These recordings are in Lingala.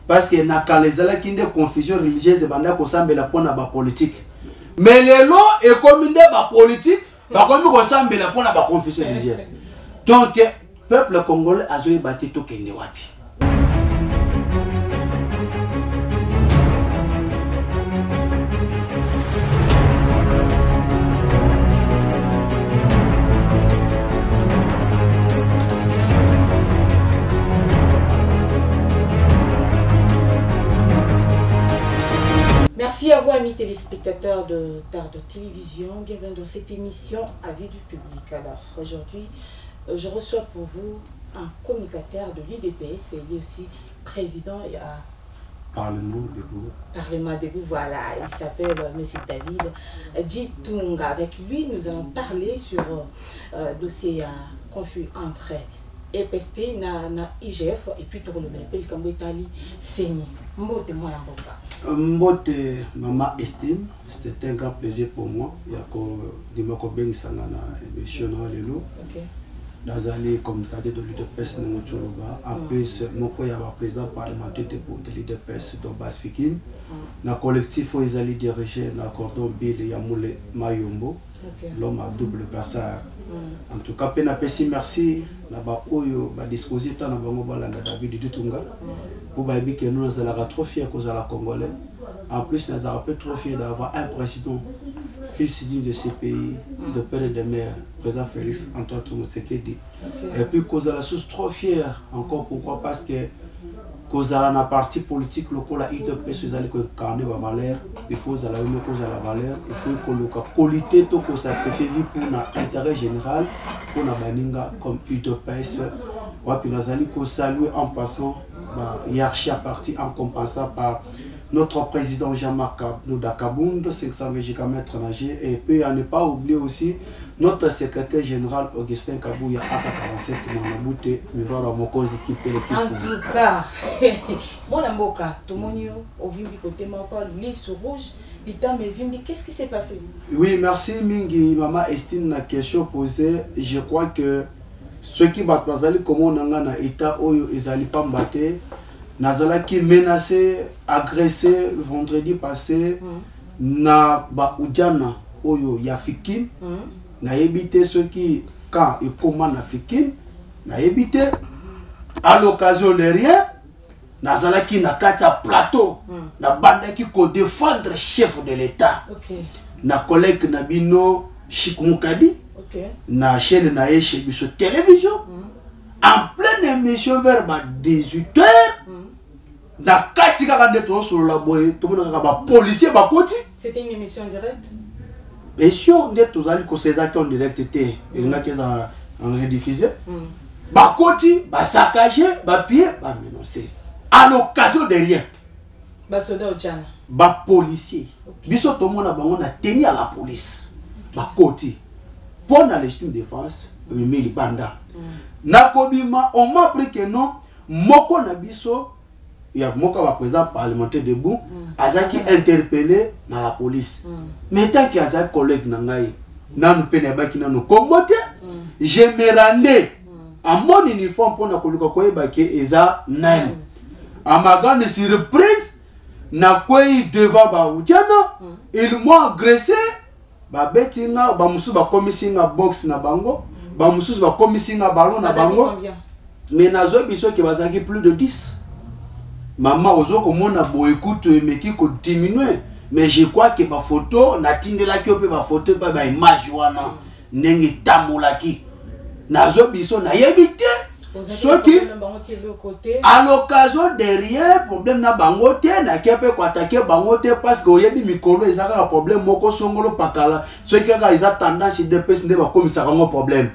Parce que na kala ezalaki nde confusion religieuse ebanda kosambela mpo na bapolitique, mais lelo ekomi nde bapolitique bakomi kosambela mpo na baconfusion religieuse. Donc peuple congolais azoyeba te tokende wapi. Merci à vous, amis téléspectateurs de Tarde Télévision. Bienvenue dans cette émission Avis du public. Alors, aujourd'hui, je reçois pour vous un communicateur de l'UDPS et il est aussi président à Parlement debout. Parlement debout, voilà. Il s'appelle M. David Djitunga. Avec lui, nous allons parler sur dossier conflit entre EPST na IGF et puis tout le monde comme Italie CENI. Mbote mwana mboka. Mbote maman Estime, c'est un grand plaisir pour moi ya ko ndima kobengisa nga na émission na lelo. OK. Nazali communicateur de l'UDPS ndenge toloba, en plus moko ya ba président parlementaire debout de l'UDPS de Base Fikin. Na collectif oyo ezali dirigé na cordon Bill ya Moule Mayombo. L'homme à double brassard. En tout cas, pe napesi merci na ba oyo ba disposer temps na bango balanda David Ditunga. Po bayebi que nous nazalaka trop fier kozala congolais. En plus, nazalaka peu trop fier d'avoir un président fils digne de ce pays, de père et de mère, président Félix Antoine Tshisekedi. Et puis kozala sous trop fier encore, pourquoi? Parce que kozala na parti politique lokola UDPS ezali ko incarner ba valeur, il faut ozala yo moko ozala valeur, il faut koluka qualité to ko sacrifier vie pour na intérêt général pour na baninga comme UDPS. Wapi nazali ko saluer en passant ba hiérarchie à parti en compensant par notre président Jean-Marc Nouda Kabund, 520 gigamètres nagé, et puis à ne pas oublier aussi notre secrétaire général Augustin Kabouya, AK47, Manaboute, Miroir Mokozi, qui fait l'équipe. En tout cas, mon amboka, Tomonio, Ovimbi côté moko, liste rouge, Litam et Vimbi, qu'est-ce qui s'est passé? Oui, merci Mingi, maman Estime, la question posée, je crois que ceux qui battent Bazali, comme on a un état oyo, ils allaient pas me battre. Nazalaki menacé, agressé vendredi passé na ba Udjana oyo ya Fikin. Na évité ceux qui quand et comment na Fikin, na évité à l'occasion de rien. Nazalaki na kati ya plateau, na bandaki ko défendre chef de l'État. Na collègue na bino Chic Mukadi, na chaîne na ye chez biso télévision. En pleine émission vers ba dix-huit heures, na kati kaka nde tozosolola boye, tomona kaka ba policier bakoti. C'était une émission en direct? Bien sûr, nde tozali kosezaki en direct te, elingaki eza en rediffusé. Bakoti, ba saccagé, ba pillé, ba menacé. À l'occasion de rien. Ba soda Ojana. Ba policier. Biso tomona bango na tenue à la police. Bakoti. Pour la légitime défense, mimi banda. Nakobima, on m'a appris que non, moko na biso, ya moko ba président parlementaire debout, azaki interpellé dans la police. Mais tant qu'il y a un collègue na ngai, nanu pe na baki nanu kombo te, je me rendais en mon uniforme pour na koluka koyeba ke eza nani. À ma grande surprise, na kwei devant ba Ujana, ils m'ont agressé. Ba beti nga, ba mususu ba komisi nga box na bango, ba mususu ba komisi nga ballon na Bazalaki bango. combien? Mais nazo biso ke bazalaki plus de 10. Maman ozo komona boye kutu emeki ko diminuer, mais je crois que ba photo natindelaki yo pe ba photo pa ba image wana ndenge tambolaki. Nazo biso nayebi te. Ozalaki Soki na problème na bango te, eloko te. à l'occasion de rien problème na bango te, na kepe ko attaquer bango te parce que oyebi mikolo ezaka ka problème moko songolo pakala, soki kaka eza tendance de pes nde ba komisaka ngo problème.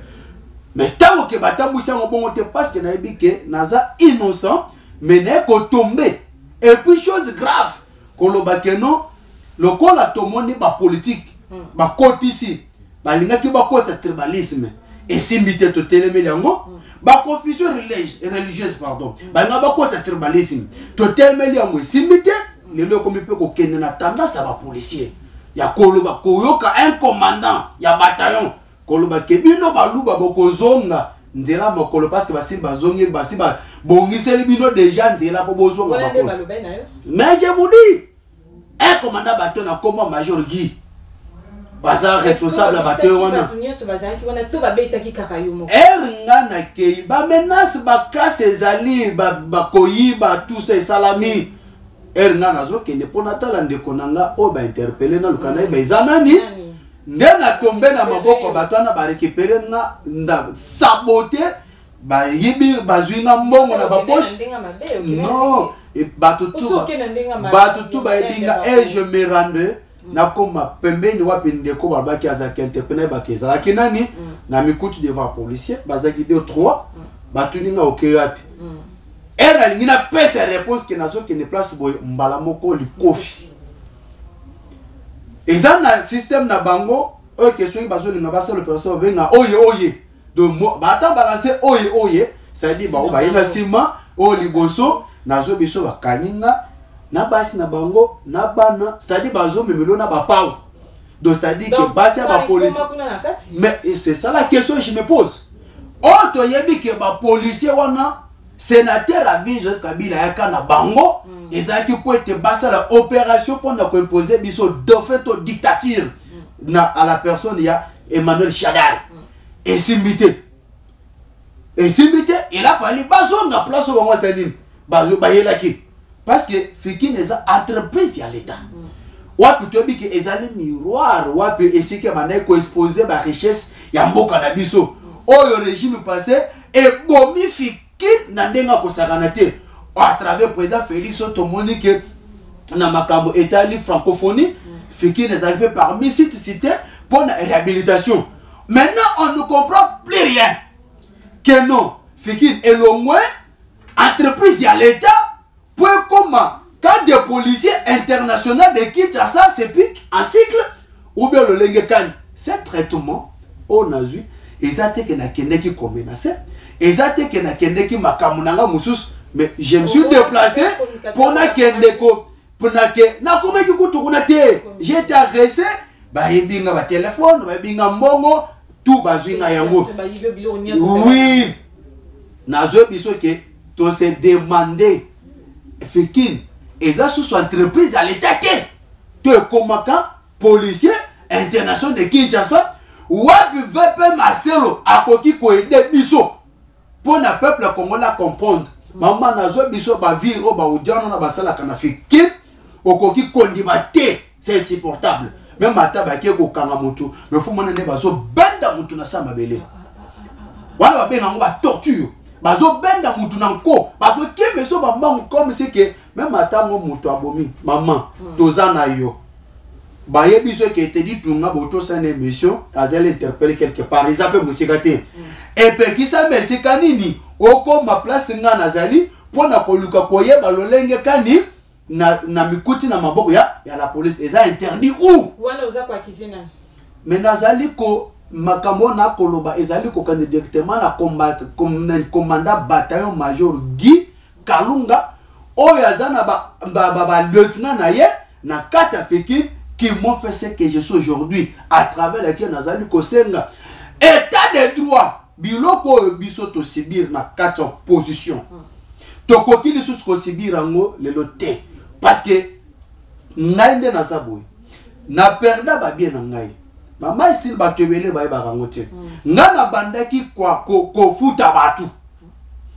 Mais tango ke batambwisi yango bongo te parce que nayebi ke naza innocent mais naye ko tomber. Et puis chose grave koloba ke non lokola tomoni ba politique bakotisi balingaki bakotisa tribalisme esimbi te totelemeli yango. Ba confession religieuse, pardon. Balinga bakotisa tribalisme totelemeli yango esimbi te. Lelo ekomi mpe kokende na tendance ya ba policier ya koloba koyoka un commandant ya bataillon koloba ke bino baluba bokozonga nzela mokolo parce que basi bazongi, basi Bongiseli bino déjà nzela mpo bozonga. Mais je vous dis, un commandant bateau na kombo major Guy baza responsable ya bato wana. Ere nga nakei, bamenace bakase ezali, bakoyiba, tout ça esalami. Ere nga nazokende mpo natala ndeko na nga oyo bainterpeller, naluka nayeba eza nani, nde natombe na maboko ya bato wana. Barécupérer nga nda sabote, bayibi, bazwi nga mbongo na bapoche. Non, bato tu bayebi nga. Et je me rende, nakoma pembeni wapi ndeko balobaki azalaki interpellé, nayebaki ezalaki nani. Na mikuti devant policier, bazalaki deux, trois. Batuni nga: "Okei wapi?" E nalingi napesa réponse ke nazokende place boye. Mbala moko likofi. Eza na système na bango oyo ke soki bazolinga basala opération, babenga oye oye. Donc bata balance oye oye, c'est-à-dire bango baye na nsima, oyo liboso nazo biso bakangi nga na basi na bango na bana, c'est-à-dire bazomemelo na bapau. Donc c'est-à-dire que basi ya bapolicier, mais c'est ça la question que je me pose. Oyo toyebi ke bapolicier wana, sénateur à vie Joseph Kabila ayaka na bango, ezalaki mpo ete basala opération mpona koimpose biso dauphin to dictature na à la personne ya Emmanuel Shadary. Esimbi te, esimbi te. Il a fallu bazonga place oyo bango asali nini, bayelaki, parce que Fikin eza entreprise ya l'État. Wapi toyebi ke ezali miroir, wapi esika bandaki koexpose barichesse ya mboka na biso oyo régime passé ebomi Fikin na ndenge akosakana te. À travers président Félix, oyo tomoni ke na makambo etali francophonie, Fikin ezalaki mpe parmi site cité mpo na réhabilitation. Maintenant on ne comprend plus rien que non, Fikin elongwe entreprise ya l'État po ekoma quand des policiers internationaux de Kinshasa se piquent en cycle ou bien lolenge kani. Ce traitement oyo nazwi eza te ke nakendeki komenacer, eza te ke nakendeki makambo na nga mosusu, mais je me suis déplacé mpo nakende ko mpona ke nakomaki kutu kuna te. J'ai été agressé, bayebi nga batelefone, bayebi nga mbongo, tout bazwi nga yango. Oui, nazoyebi biso ke tose demande, Fikin eza susu entreprise ya l'État te to ekomaka policier international de Kinshasa? Wapi VP Maselo akoki koaider biso mpo na peuple congolais comprendre? Mama, nazwa biso bavire oyo baudiana na basalaka na Fikin, okoki kondima te, c'est insupportable. Même ata bake kokanga motu, mais faut mona nde bazobenda motu na sa mabele wana, babenga yango batorture. Bazobenda motu na nko, bazokima so bambangu, comme si ke même atango moto abomi. Mama, toza na yo, bayebi so ke Tedi Tunga botosana émission, azali interpellé quelque part, eza mpe mosika te. Epekisami esika nini okoma place nga nazali mpo na koluka koyeba lolenge kani na mikuti na maboko ya la police. Eza interdit ou Wana oza koaccuser nani? Mais nazali ko makambo oyo nakoloba ezali kokende directement na commandant bataillon major Guy Kalunga oyo aza na balieutenant ba na ye na kati ya Fikin, qui m'ont fait ce que je suis aujourd'hui, à travers lequel nazali kosenga état de droit. Biloko oyo biso tosubir na kati ya opposition, tokoki lisusu kosubir yango lelo te, parce que ngai nde naza boye, na perda babie na ngai. Mama style, bato ebele bayebaka yango te. Ngai nabandaki kofuta bato,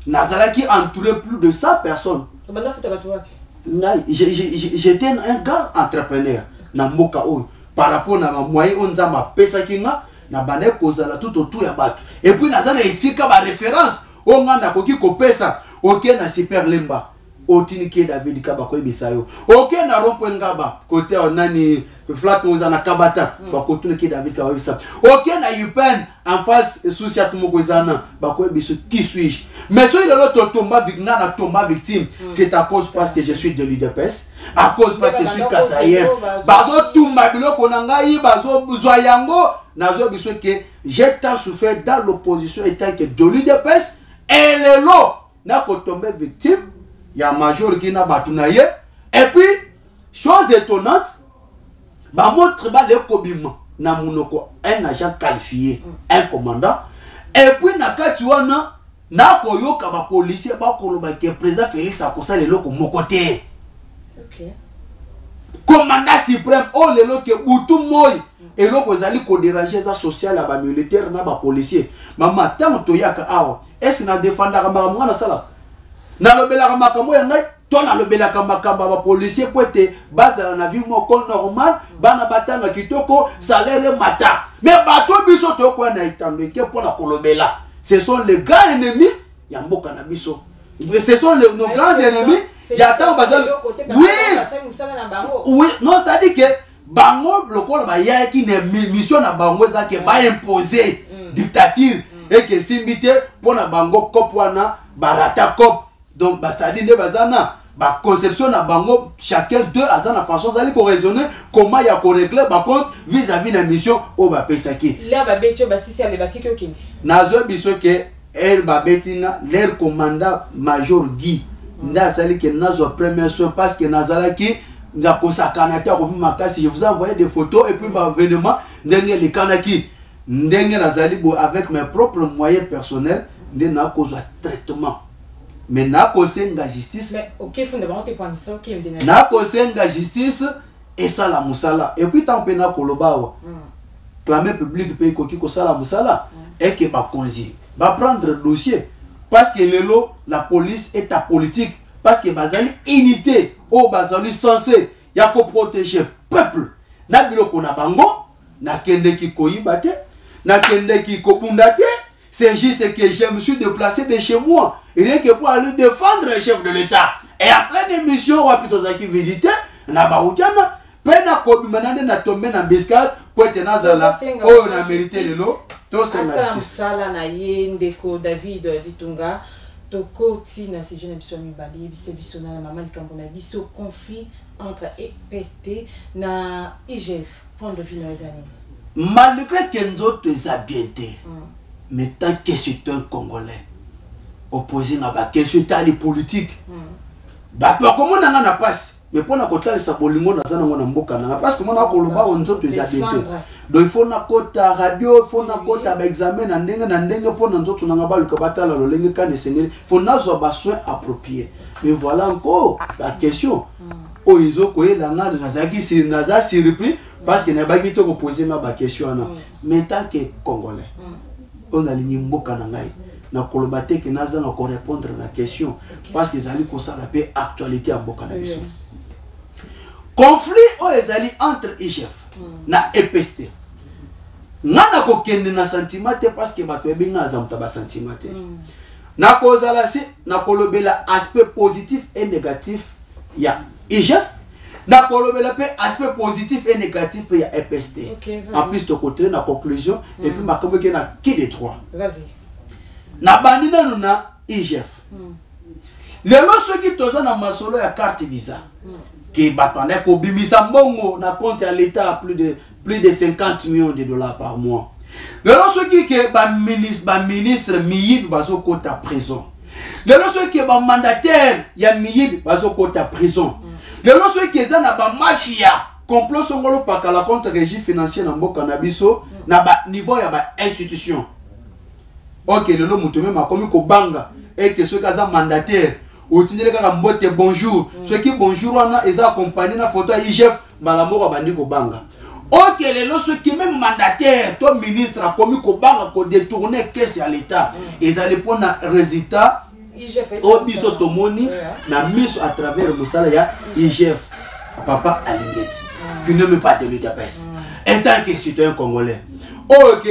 nazalaki entouré plus de 100 personnes. Obanda futa bato wapi? Ngai j'étais un grand entrepreneur na mboka oyo par rapport na bamoyen oyo Nzambe apesaki nga. Nabandaki kozala tout autour ya bato, et puis naza na esika baréférence oyo ngai nakoki kopesa. Oke na Super Lemba, otiniki ye David ka, bakoyebisa yo. Oke na rond-point Ngaba, kote ya nani, flat oza na Kabata, bakotunaki David ka, bayebisa. Oke na UPN, en face susiat moko eza na, bakoyebisa qui suis-je. Mais soki lelo totomba, nga na tomba victime, c'est à cause parce que je suis de l'UDPS, à cause parce que je suis kasaïen. Bazotumba biloko na ngai, bazozwa yango. Nazwa biso ke j'ai tant souffert dans l'opposition étant que de l'UDPS, et lelo nakotombe victime ya major ki na bato na ye. Et puis, chose étonnante, bamontre bale kobima na monoko un agent qualifié, un commandant, et puis na kati wana Nakoyoka bapolicier bakoloba ke président Félix akosala eloko moko te. Commandant suprême oyo lelo ke butu moi eloko ezali kodéranger eza social ya bamilitaire na bapolicier. Mama, ntango toyaka awa, est-ce nadefandaka makambo ngai nasalaka? Nalobelaka makambo ya ngai to nalobelaka makambo ya bapolicier po ete bazala na vie moko normal, bana batanga kitoko, salaire emata? Mais bato biso toyokoya na etando eke mpona kolobela, ce sont les grands ennemis ya mboka na biso, ce sont nos grands ennemis ya ntango bazali. Oui, non, c'est à dire que bango lokola bayaki na mission na bango eza ke baimpose dictature, eke esimbi te mpo na bango. Cope wana barata cope. Donc basadi nde baza na baconception na bango, chacun deux aza na façon azali koraisonner comment ya korégler bacompte vis-à-vis na mission oyo bapesaki. Nazwa biso ke ere babeti nga, leur commandant major Guy nde asali ke nazwa premier soin, parce que nazalaki nakosakana te, akomi makasi. Je vous ai envoyé des photos et puis baévénement ndenge elekanaki, ndenge nazali boye, avec mes propres moyens personnels nde nakozwa traitement. Mais nakosenga justice, nakosenga justice esala mosala. Et puis ntango mpe nakoloba awa, clameur publique mpe ekoki kosala mosala, eke bakonzi baprendre dossier, parce que lelo la police est apolitique, parce que bazali unité oyo bazali censé ya koprotéger peuple na biloko na bango. Nakendeki koyiba te, nakendeki kobunda te, c'est juste que je me suis déplacé de chez moi rien que pour aller défendre le chef de l'État. Et en pleine émission wapi tozalaki visiter na bautiana mpe nakobima na nde natombe na embuscade po ete nazala oyo na mérité lelo. Tosenga mosala na ye. Ndeko David Ditunga, tokoti na sujet na biso ya mibale. Yebisa biso na mama likambo na biso, conflit entre EPST na IGF, point de vue na eza nini? Malgré ke nzoto eza bien te, mais tant que c'est un Congolais opposé na baquestion etali politique, bato bakomona nga na mpasi, mais mpo na kotalisa bolingo naza nango na mboka nanga, parce que mona koloba oyo nzoto eza bien te, donc il faut nakota radio, il faut nakota baexamen na ndenge na ndenge mpo na nzoto nanga baluka batala lolenge kani esengeli, faut nazwa basoin approprié. Mais voilà encore la question oyo ezokoyela nga, nazalaki naza surpris parce que nayebaki te kopose nga baquestion wana. Mais tant que Congolais oyo nalingi mboka na ngai, nakoloba te ke nazanga korépondre na question, parce que ezali kosala mpe actualité ya mboka na biso. Conflit oyo ezali entre IGF na EPST, nga nakokende na sentiment te, parce que bato yebi nga naza moto ya basentiment te. Nakozala si nakolobela aspect positif et négatif ya IGF, nakolobela mpe aspect positif et négatif mpe ya EPST. En plus tokotre na conclusion et puis makambo eke na qui de droit. Nabandi nanu na IGF. Lelo soki toza na masolo ya carte Visa, ke bato ande kobimisa mbongo na compte ya l'État plus de 50 millions de dollars par mois, lelo soki ke baministre miyibi bazokota prison, lelo soki bamandataire ya miyibi bazokota prison, lelo soki eza na bamafia, complot songolo pakala contre régime financier na mboka na biso na baniveau ya bainstitution, ok, lelo moto meme akomi kobanga eke soki aza mandataire, otindeli kaka mbote, bonjour, soki bonjour wana eza accompagné na photo ya IGF, mbala moko abandi kobanga. Ok, lelo soki même mandataire to ministre akomi kobanga kodétourner caisse ya l'État, ezali mpona résultat oyo biso tomoni na miso à travers mosala ya IGF, papa Alingeti, qui ne met pas de l'UDPS. En tant que citoyen congolais oyo ke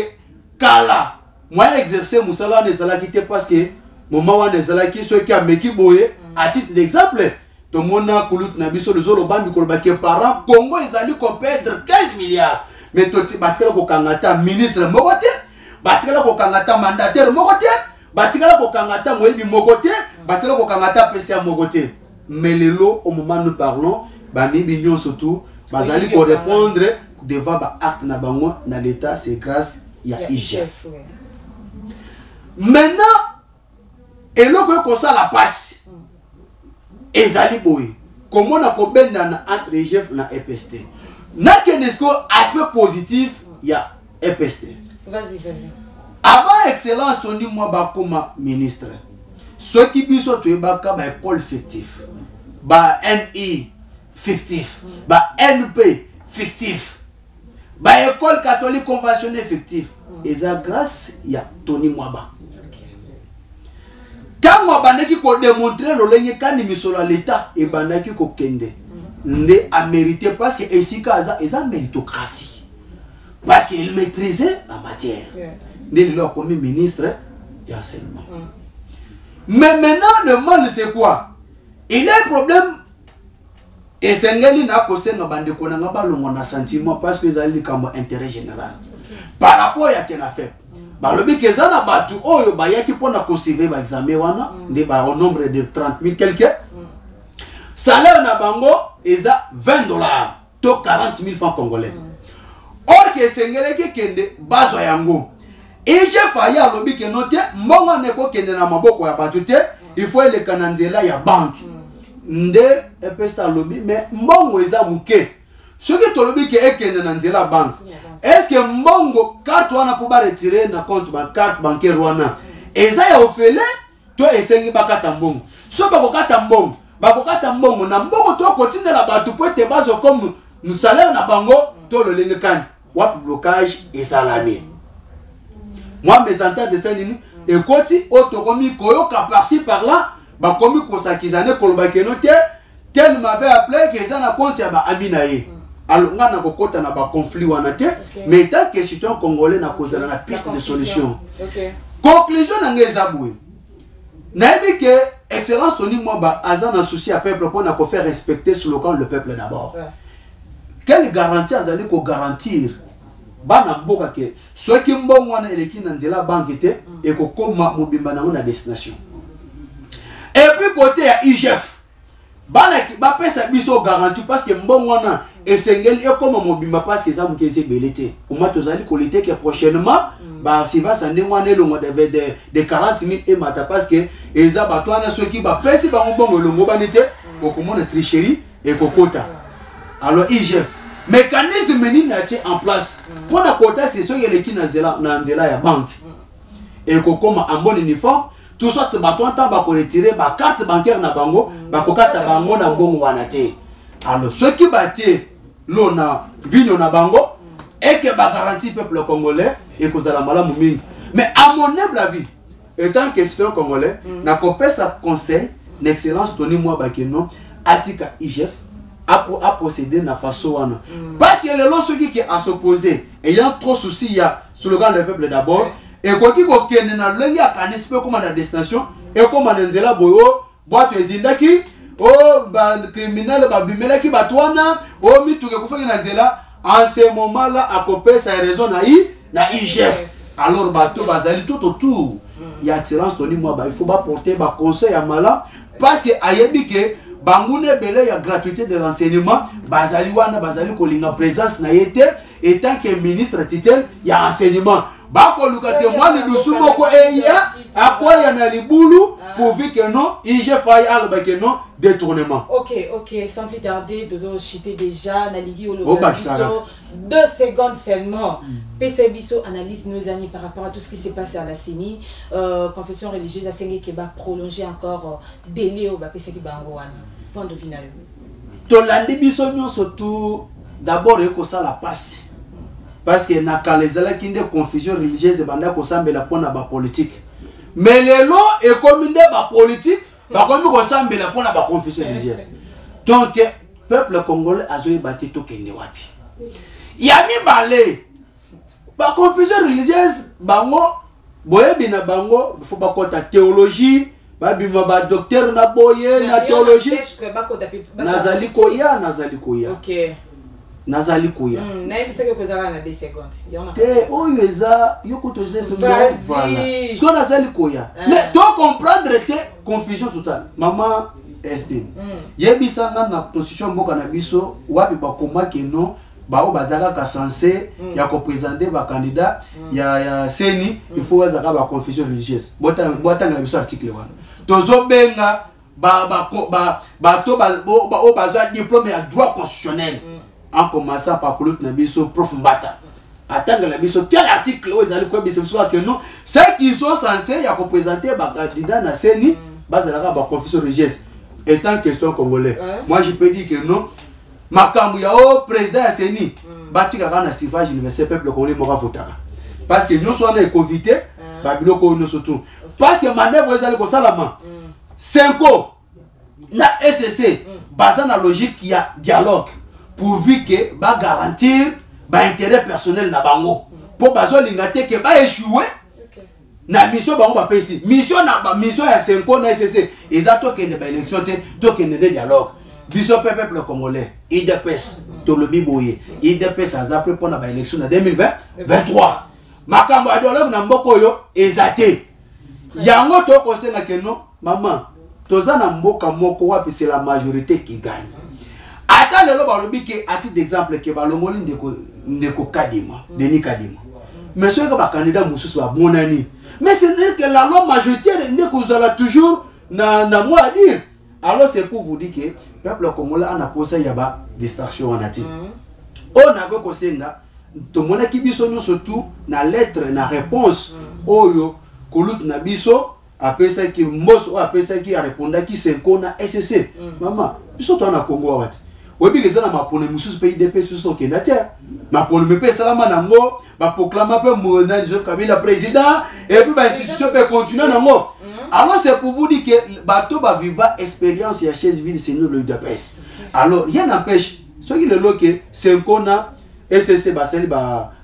kala moyen exercer mosala wana ezalaki te, parce que moment wana ezalaki soki ameki boye, à titre d'exemple, tomona kulutu na biso lozolobambi koloba ke parent Congo ezali koperdre 15 milliards, mais batikala kokanga ata ministre moko te, batikala kokanga ata mandataire moko te, batikala kokanga ata moyebi moko te, batikala kokanga ata PCA moko te. Mais lelo, au moment nous parlons, bamiyibi nyonso tu bazali korépondre devant baacte na bango na l'État, c'est grâce ya IGF. Maintenant, eloko ekosala mpasi ezali boye, komona kobendana entre IGF na EPST. Nakende sikoyo aspect positif ya EPST. Vas-y, vas-y. Avant Excellence Tony Mwaba akoma ministre, soki biso toyebaka ba école fictif, ba NI fictif, ba NP fictif, ba école catholique conventionnée fictif, eza grâce ya Tony Mwaba. Ntango abandaki kodemontre lolenge kani misolo ya leta ebandaki kokende, nde amérité, parce que esika aza eza méritocratie, parce qu'il maîtrisait la matière. Nde lelo akomi ministre ya enseignement. Mais maintenant, le mal, c'est quoi? Il y a un problème. Esengeli na kosenga bandeko na nga balongwa na sentiment, parce que ezali likambo intérêt général. Par rapport ya TENAFEP, balobi ke eza na bato oyo bayaki mpona kosurveiller baexamen wana, nde ba au nombre de 30 000 quelque. Salaire na bango eza 20 $ to 40 000 francs congolais, or ke esengelaki ekende bazwa yango. IGF aye, alobi ke no te, mbongo wana ekokende na maboko ya bato te, il faut eleka na nzela ya banke. Nde EPST alobi: mais mbongo eza moke, soki tolobi ke ekende na nzela ya banke, est ce que mbongo carte wana mpo baretirer na compte, bacarte bancaire wana eza ya ofele to esengi bakata mbongo? So bakokata mbongo, bakokata mbongo na mbongo to kotindela bato mpo ete bazwa comme salaire na bango to lolenge kani? Wapi blocage ezalami? Mwa mésentente esali nini ekoti oyo tokomi koyoka par-ci par-là, bakomi kosakiza nde koloba keno te, tel m'avait appelé ke eza na compte ya baami na ye. Alors nga na kokɔta na baconflit wana te, mais tant que citoyen congolais, nakozala na piste de solution. Conclusion na ngai eza boye: nayebi ke Excellence Tony Mwaba aza na souci ya peuple mpona kofaire respecter slogan "le peuple d'abord". Quelle garantie azali kogarantir bana mboka ke soki mbongo wana eleki na nzela banke te, ekokóma mobimba nango na destination? Et puis côté ya IGF, bana bapesa biso garantie, parce que mbongo wana esengeli ekóma mobimba, parce que eza moke, eza ebele te. Oma tozali kolite ke prochainement basurveillance ndenge wana elongo de 40 000 emata, parce que eza bato wana, soki bapesi bango mbongo elongo bani te, okomona tricherie ekokota. Alors IGF, mécanisme nini atie en place mpona kotasi soki eleki na nzela ya banke, ekokóma en bonne uniforme, tout soit bato wana bakoretirer bacarte bancaire na bango, bakokata bango na mbongo wana te? Alors soki batie lo na vino na bango eke bagarantie peuple congolais, ekozala malamu mingi. Mais à mon humble avis, étant que citoyen congolais, nakopesa conseil na Excellence Tony Mwaba keno atika IGF aprocéder na façon wana, parce que lelo soki ke as'opposer, ayant trop souci ya slogan "le peuple d'abord", ekoki kokende na lolenge akanisi mpe ekóma na destination, ekóma na nzela boye o bwato ezindaki, o bacriminel babimelaki bato wana, o mituka ekufaki na nzela. En ce moment là akopesa raison na IGF. Alors bato bazali tout autour ya Excellence Tony Mwaba, il faut baporter baconseil ya malamu, parce que ayebi ke banguna ebele ya gratuité de l'enseignement bazali wana, bazali kolinga présence na ye te étant que ministre tutelle ya enseignement. Bakoluka te mwa lidusu moko eya akwaya na libulu, pourvu que non, IGF aye aloba ke non, détournement. Ok, sans plus tarder, tozochuter déjà, nalingi Obakisaka. Biso 2 secondes seulement. Pesa biso analyse nos amis par rapport à tout ce qui s'est passé à la CENI, confession religieuse asengi ke ba prolonger encore délai oyo bapesaki bango wana. Point de vue na yo. Tolandi biso nyonso tu. D'abord ekosala pasi, parce que na kala ezalaki nde confession religieuse ebanda kosambela mpona bapolitike, mais lelo ekomi nde bapolitike bakomi kosambela mpona baconfession religieuse. Donc peuple congolais azoyeba te tokende wapi. Ya mibale, baconfession religieuse bango boyebi na bango, fo bakɔta théologie, babima badocteur na boye na théologie. Nazali koya, nazali koya. Nazali koya. Nayebisaki kozala na 2 secondes. Yango te, oyo eza yo kutu. Vas-y. Sikoyo nazali koya. Ah. Mais tocomprendre te, confusion totale. Mama Estine, yebisanga, na constitution mboka na biso wapi bakomaki no bao baza kaka censé ya koprésenter bacandidat ya CENI, il faut bazaka baconfession religieuse? Botangela biso article wana. Tozobenga bato oyo bazwa diplôme ya droit constitutionnel, en commençant par kulutu na biso prof Mbata. Atangela biso quel article oyo ezali koyebisa biso kaka que non, ceux qui sont censés ya koprésenter bacandidat na CENI bazalaka baconfession religieuse. Étant question congolais, moi je peux dire que non, makambo ya o président ya CENI, batikaka na suffrage universel, peuple congolais moko avotaka, parce que nyonso wana ekovite babiloko oyo nyonso tout, parce que manœuvre ezali kosalama. CENCO na ECC baza na logique ya dialogue pourvu que bagarantir baintérêt personnel na bango, mpo bazolinga te ke baéchouer na mission bango bapesi. Mission na ba mission ya CENCO na ECC eza tokende baélection te, tokende nde dialogue. Biso mpe peuple congolais, UDPS, tolobi boye: UDPS aza mpe mpona baélection na 2023. Makambo ya dialogue na mboka oyo eza te. Yango tokosenga que non, mama, toza na mboka moko wapi c'est la majorité qui gagne. Ata lelo balobi ke, à titre d'exemple, ke balongoli ndeko Kadima, Denis Kadima, mais soki bacandidat mosusu bamonani, mais c'est que la loi majoritaire nde kozala toujours na mot à dire. Alors c'est pour vous dire que peuple congolais ana posa ya ba distraction wana te. Oyo nakoki kosenga, tomonaki biso nyonso tu na lettre na réponse oyo kolutu na biso apesaki, Mboso oyo apesaki, arépondaki CENCO na ECC. Mama, biso toza na Congo awa te. Oyebi eza na mapono mosusu mpe UDPS, biso tokenda te. Mapono mpe esalama nango, baproclama mpe nani, Joseph Kabila président, et puis bainstitution mpe continue nango. Alors c'est pour vous dire que bato baviva expérience ya chaise vide, c'est nous, le UDPS. Alors rien n'empêche, soki lelo ke CENCO na ECC basali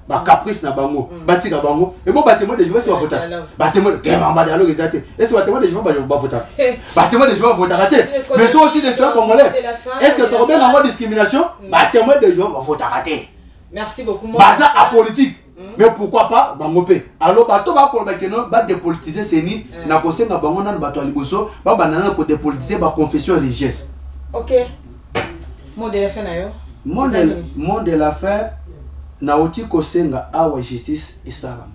bacaprice na bango, batika bango ebo batémoin de Jéhovah si bavotaka. Batémoin te, badialogue eza te. Est-ce batémoin de Jéhovah bavotaka? Batémoin de Jéhovah bavotaka te, mais so aussi des citoyens congolais, est ce que tokobenga yango discrimination? Batémoin de Jéhovah bavotaka te. Merci beaucoup. Baza apolitique, mais pourquoi pas bango mpe? Alors bato bakoloba que non, badépolitiser CENI, na kosenga bango nano, bato ya liboso babanda nano kodépolitiser baconfession religieuse. Ok, mot de la fin na yo? Mot de la fin, nauti kosenga awa justice esalama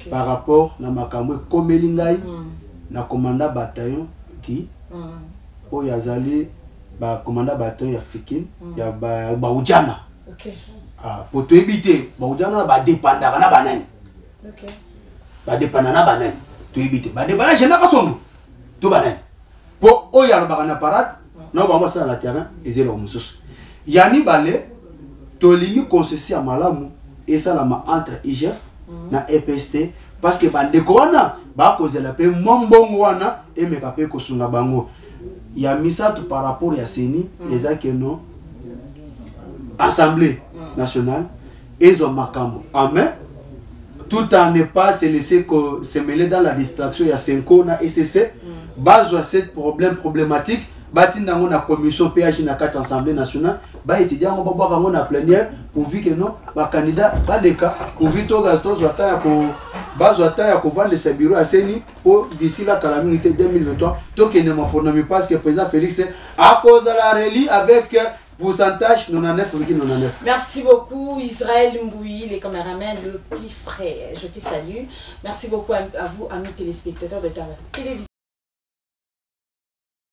par rapport na makambo ekomeli ngai na commandant bataillon ki oyo azali bacommandant bataillon ya Fikin ya baujana. Po toyebi te baujana na badépendaka na banani. Badépenda na banani, toyebi te. Badépenda général Kasongo to banani, mpo oyo alobaka na parade na bango basala na terrain eza eloko mosusu. Ya mibale, tolingi consensus ya malamu esalama entre IGF na EPST, parce que bandeko wana bakozela mpe mwa mbongo wana emeka mpe kosunga bango. Ya misato, par rapport ya CENI, eza que non, Assemblée nationale ezwa makambo en main, tout en ne pas se laisser se mêler dans la distraction ya CENCO na ECC. Bazwa cette problème problématique, batinda yango na commission PAG na kati Assemblée nationale, baétudie yango, babwaka yango na plénière, pourvu que non, bacandidat baleka, pourvu tozwa ta ya bazwa ta ya kovandisa bureau ya CENI, mpo d'ici la kala mingi te, 2023, tokende maponomi, parce que président Félix akozala réélu avec pourcentage 99,99. Merci beaucoup Israël Mboui, les caméramans le plus frais. Je te salue. Merci beaucoup à vous, amis téléspectateurs de ta télévision.